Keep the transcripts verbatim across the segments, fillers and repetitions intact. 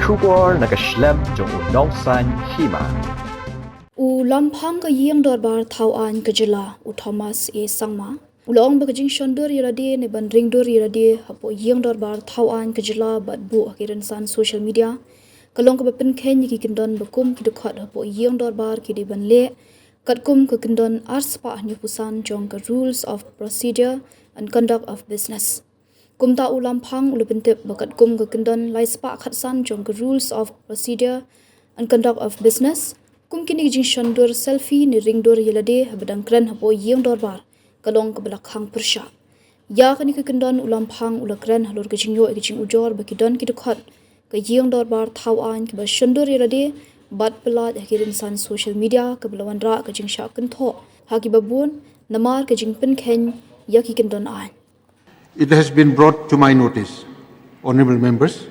Khubor na ka shlem jong u Nongsaiñ Hima. U Lamphang ka Ïing Dorbar Thaw Aiñ ka Jylla, u Thomas A Sangma, u la ong ba ka jingshondur ïa lade ne ban ringdur ïa lade hapoh Ïing Dorbar Thaw Aiñ ka Jylla bad buh ha ki rynsan social media ka long kaba pynkheiñ ïa ki kyndon ba kum ki dkhot hapoh Ïing Dorbar ki dei ban leh, katkum ka kyndon arspah hynñiewphew san jong ka Rules of Procedure and Conduct of Business. Kumta u Lamphang u la pyntip ba katkum ka kyndon laispah khatsan jong ka Rules of Procedure and Conduct of Business, kum kine ki jingshondur selfie ne ringdur ïa lade haba dang kren hapoh Ïing Dorbar ka long kaba la khang pyrshah. Ïa kane ka kyndon u Lamphang u la kren halor ka jingïoh ïa ka jingujor ba ki don ki dkhot ka Ïing Dorbar Thaw Aiñ kiba shondur ïa lade bad pyllait ha ki rynsan social media kaba la wanrah ka jingshah kynthoh ha kiba bun namar ka jingpynkheiñ ïa ki kyndon aiñ. It has been brought to my notice, honorable members,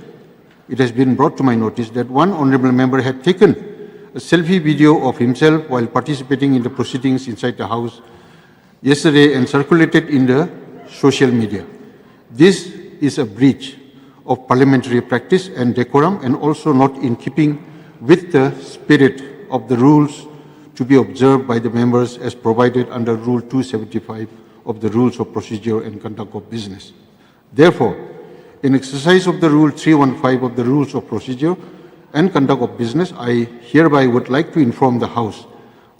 it has been brought to my notice that one honorable member had taken a selfie video of himself while participating in the proceedings inside the House yesterday and circulated in the social media. This is a breach of parliamentary practice and decorum and also not in keeping with the spirit of the rules to be observed by the members as provided under Rule two seventy-five of the Rules of Procedure and Conduct of Business. Therefore, in exercise of the Rule three one five of the Rules of Procedure and Conduct of Business, I hereby would like to inform the House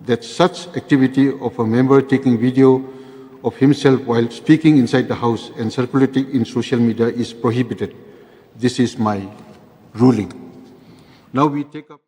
that such activity of a member taking video of himself while speaking inside the House and circulating in social media is prohibited. This is my ruling. Now we take up